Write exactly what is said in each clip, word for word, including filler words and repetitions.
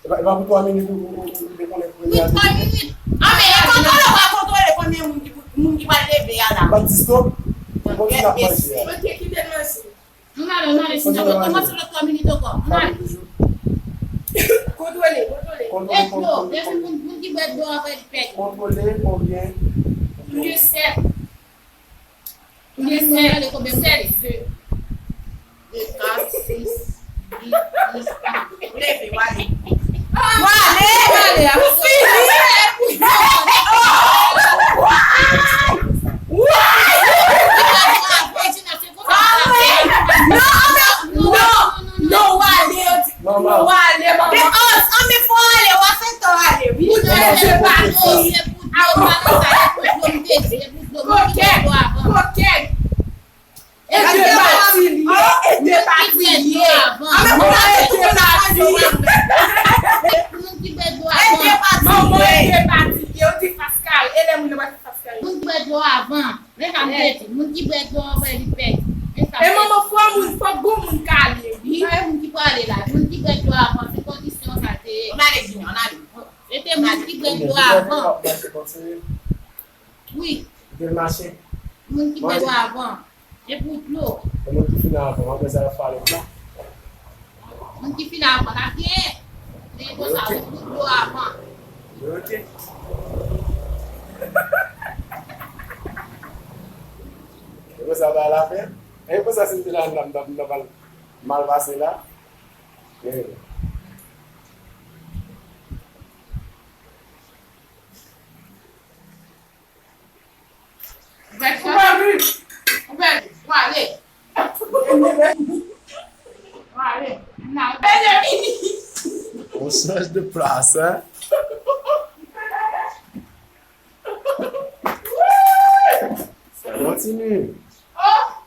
E pa, e pa pou twa minit ou, ou, ou, ou te konnen premye a te. Wi, twa minit. Ah, men e kontwole, w a kontwole konbyen moun ki, moun ki pral leve a la. Bat dis non. Kontinye ap manje a. Ok, kite l manje. Ann ale, ann ale, sinon, nou kòmanse lòt twa minit ankò. Ann ale. Kontwole, kontwole. Kontwole, kontwole, kontwole. Moun, moun ki bwè dlo a, li pèdi. Kontwole, konbyen? Plis sèt. Plis sèt. Sèt. De, kat, sis, uit, dis. Leve, w ale. W ale. W ale, a. Ou fini. Ou fini. Ou fini. Ou fini. Ou fini. Ou fini. A, ou pa nan sa, e pou dlo m te di, e pou dlo m ki bwè dlo avan. Kokèt! E de pati li ye, e de pati li ye. An men kounya e de pati li ye. Moun ki bwè dlo avan. E de pati li ye. Manman, e de pati li ye. Ou di fas kare. E lè moun nan pa t fas kare. Moun ki bwè dlo avan. Men sa m te di. Moun ki bwè dlo avan, li pèdi. Men sa m te di. E manman, fò moun, fò gon moun k ale, wi. Pa e moun ki prale la. Moun ki bwè dlo avan, se kondisyon sa te ye. Ann ale, Junior, ann ale. Se te moun ki bwè dlo avan. Wi. Kite l mache. Moun ki bwè dlo avan. E pou dlo. E moun ki fin avan, apre sa, y ap pale la. Moun ki fin avan, la gen. Men konsa, ok. Ou pou dlo avan. Ok. E konsa, bagay la fè. E konsa, si m te la, m t ap, m t ap, m t ap mal, mal pase la. E. Ou pèdi chans. Ou pèdi. Ou pèdi. Ou ale. Ou ale. N a pèdi. On change de place, hein? Sa kontinye. Oh!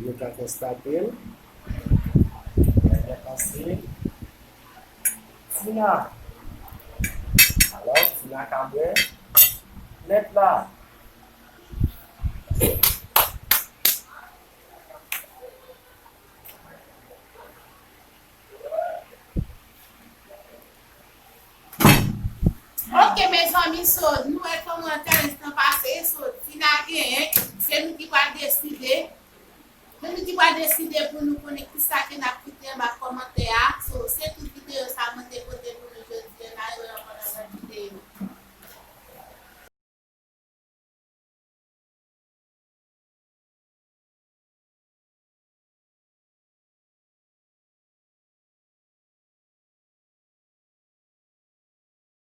Nou ka konstate l. Lè nèt anse. Tina. Alò, Tina ka bwè nèt la. Ok, mezanmi, so, nou wè kòman challenge lan pase, so, Tina genyen, se nou ki pral deside. Se nou ki pral deside pou nou konnen kisa ke n ap kite anba kòmantè a. So, se